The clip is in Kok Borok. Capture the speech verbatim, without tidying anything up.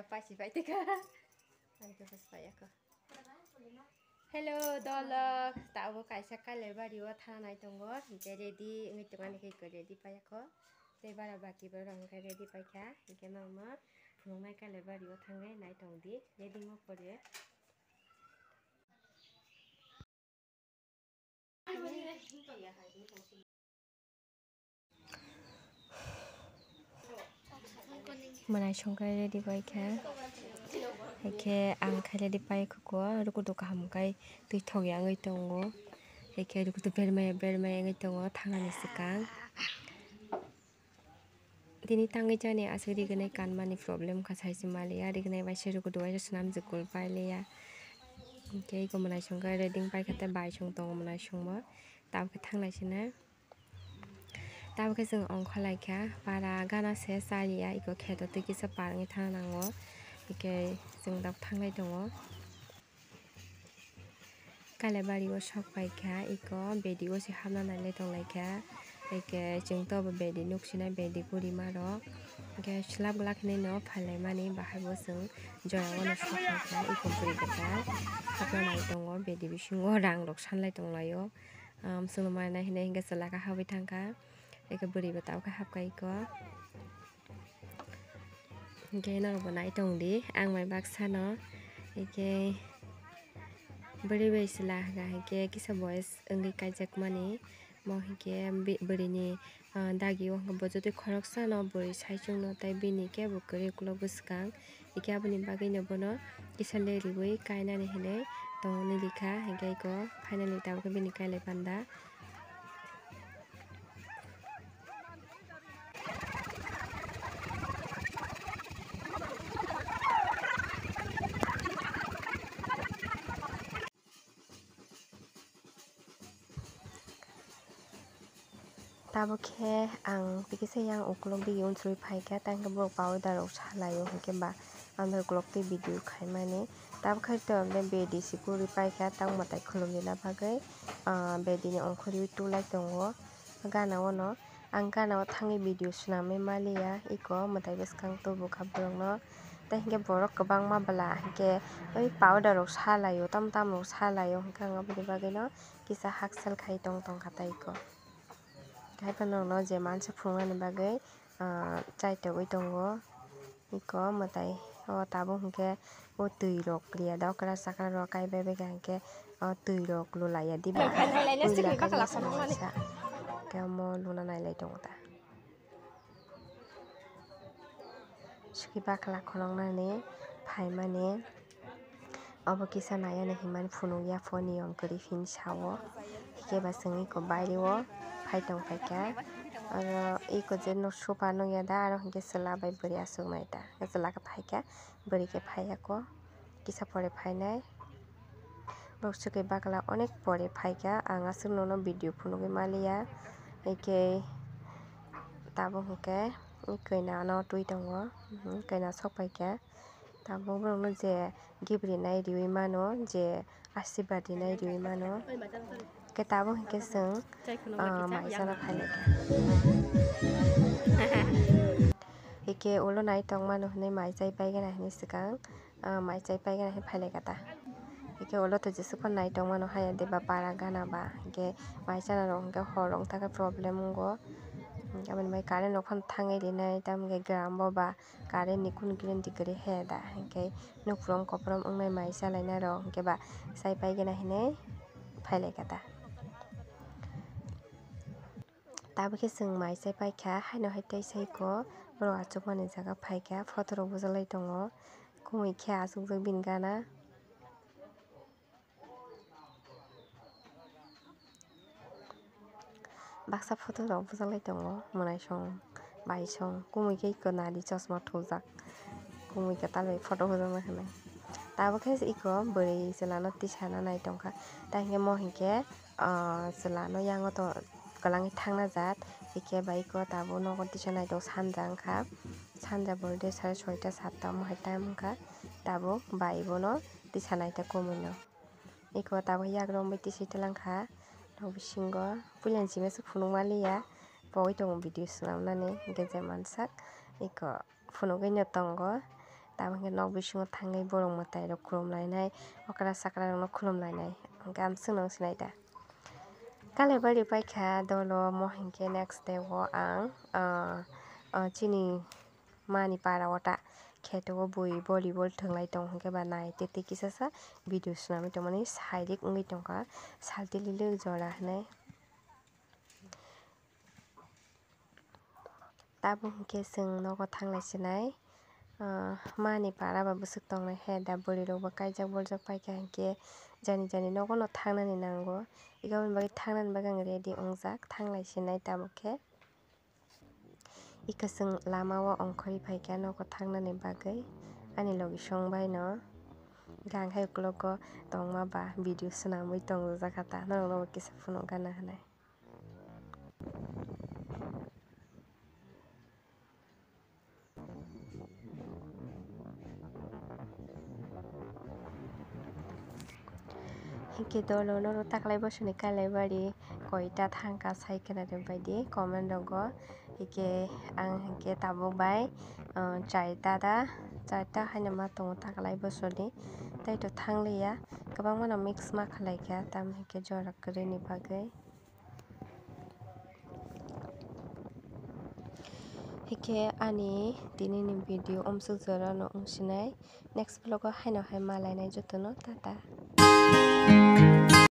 Paisi pai teka. Ang to pas pai ako. Hello, dolok. Tabo kaisa Kailaibari o thana nai tongo. Hinkhe ready wngwi tongo ani khe iko ready pai ako. Tei bara baki borok hinkhe ready pai kha. Hinkhe mangma phunuknai Kailaibari o thangwi nai tong di. Ready mo pore. Mwnai songkrai ready bai kha. Haikhe ang khe ready pai khuko, rukudu kaham kai twi thok ya wngwi tongo. Haikhe rukudu bermaya bermaya wngwi tongo thangnani swkang. Tini tangwi jani aswk rignai kanmani problem kha, saisi maliya, rignai bai se rukudu waisa swnam jikul pailiya. Hinkhe iko mwnai songkha ready paikha tei bai song tongo mwnai songbo. Tabukhe thanglai sina. Tabukhe chwng ongkhorlaikha para gana se chaliya, iko kheto twi kisa par wngwi thana nango. Hinkhe chwng tabuk thanglai tongo. Kailaibari o sok paikha, iko bedi o se hapna nailai tonglaikha. Haikhe chwng to bo bedi nuksinai bedi gurimarok. Hinkhe slab glak hinwi no phailaimani bahai bo chwng jora o no sok paikha, iko bwrwi kwtal hapna nai tongo, bedi bisingo rang rok sanlai tonglaio. Am, chwngno manai hinwi hinkhe chwla khe habwi thangkha. Eko bwrwi bo tabukhe hapkha iko. Hinkhe norokbo nai tongdi ang mai baksano. Hinkhe bwrwi bai chwla hwnkha hinkhe kisa boyes wngwi kaijakmani. Mo hinkhe bi-, bwrwini, ah, dagi o hinkhe bo jotoi khoroksano bwrwi saichungno tei bini kebo kwrwi ukulok bwskang. Hinkhe aboni bagwino bono kisa le riwi kainani hinwi tongo nini kha, hinkhe iko finally tabukhe bini kailai panda. Tabuk khe ang tikisa yang ukulok dige unsuri phaikha, tei hwnkhe borok powder rok salaio, hwnkhe ba ang ukulok tei video khaimani. Tabuk khe to bedi si guri paikha, tang mwtai khulumni na bagwi, ah, bedi ni ongkhorwi tulai tongo gana o no. Ang gana o thangwi video swnamwi maliya, iko mwtai bwskang tubu kha borokno. Tei hwnkhe borok kwbangma bwla hwnkhe oi powder rok salaio, tam tam rok salaio, hwnkhe ang aboni bagwino kisa haksel khai tong tong kha tei iko. Haiphano no je mansa phunuknani bagwi, ah, chaitogwi tongo. Iko mwtai o tabuk hwnkhe o twi rok liya da okra chakra rok kaibai bai kha hwnkhe o twi rok lulaiya diba. Twi laka jesa mansa. Hwnkhe omo luna nailai tongo ta. Suki bakla khuloknani phaimani. Obo kisa nai ani hinmani phunukya phone ni yong kwrwi phini sao. Hikhe ba chwng iko baire o phai tong phaikha. Oro iko je no sofa nukya da, aro hinkhe chwla bai bwrwi aswk nai ta. Chwla khe phaikha, bwrwi khe phaiya kho. Kisa pore phainai. Borok swkwi bakla onek pore phaikha. Ang aswk nono video phunugwi maliya. Hikhe tabuk hinkhe koi nano twi tongo. Koi na sok phaikha. Tabuk borokno je gift rinai riwi mano, je asirwad rinai riwi mano. Khe tabuk hinkhe chwng, ah, mai chana phailaikha. Hikhe ulo nai tongmano hinwi mai chai paigana hinwi swkang, ah, mai chai paigana hinwi phailaikha ta. Hikhe ulo to jeswk phano nai tongmano haya deba para gana ba. Hikhe mai chana rok hinkhe hor wngthakhe problem wngo. Hinkhe aboni bai current rok phano thangwi rinai, tamo hinkhe gram bo ba. Current ni kunu kunu di kwrwi he da, hinkhe nukphrom kophrom wngnai mai chalainai rok hinkhe ba chai paigena hinwi phailaikha ta. Tabukhe chwng mai chai paikha, haino hai tei saiko borok achukmani jaga phaikha, photo rok bujaklai tongo, kumui khe achukjak bini gana. Baksa photo rok bujaklai tongo, mwnaisong, baisong, kumui khe iko nari chosma thupjak, kumui kwtal bai photo bujaknai hinwi. Tabuk khe iko bwrwi chwla no tisana nai tongkha, tei hinkhe mo hinkhe, ah, chwla no yango to kwlangwi thangna jat, hinkhe bai iko tabuk nogo tisa nai tongo sanja wngkha, sanja bwrwi de sare soita satta omo hai time wngkha, tabuk bai bono tisa nai ta kumui no. Eko tabuk yagrong bai tisai twlang kha. Nok bisingo puila ni simi aswk phunuk maliya. Pogwi tongo video swnamnani. Hinkhe je mansak eko phunugwi no tongo. Tamo hwnkhe nok bisingo thangwi borok mwtai rok khulum lainai, okra sakra rokno khulum lainai. Hwnkhe ang chwngno wng sinai da. Kalaibari paikha dolo mo hwnkhe next day o ang, ah, ah, chini mani para o ta kheto o bui volleyball thwnglai tongo hwnkhe ba nai tei tei kisa sa video swnamwi tongmani sailik wngwi tongkha saltili lwk jora hinwi. Tabuk hwnkhe chwng nogo thanglai sinai, ah, mani para ba bwswk tongnai he da bwrwi rok bo kaijak boljak paikha hwnkhe jani jani nogo no thangnani nango. Iko aboni bagwi thangnani bagwi ang ready wngjak thanglai sinai tabuk khe. Iko chwng lama o ongkhorwi phaikha nogo thangnani bagwi ani logi song bai no gang hai uklogo tongma ba video swnamwi tongjak kha ta norok no bo kisa phunuk gana hinwi. Hwnkhe dolo norok taklai bosoni kalaibari koita thangkha sai khwna rwbaidi comment rogo. Hwnkhe ang hwnkhe tabuk bai, ah, charta da, charta haino ma tongo taklai bosoni. Tei to thangliya, kwbangmano mix ma khlaikha, tamo hwnkhe jora kwrwini bagwi. Hwnkhe ani tinini video umsuk jorano wngsinai. Next vlog o haino hai malainai jotono, tata.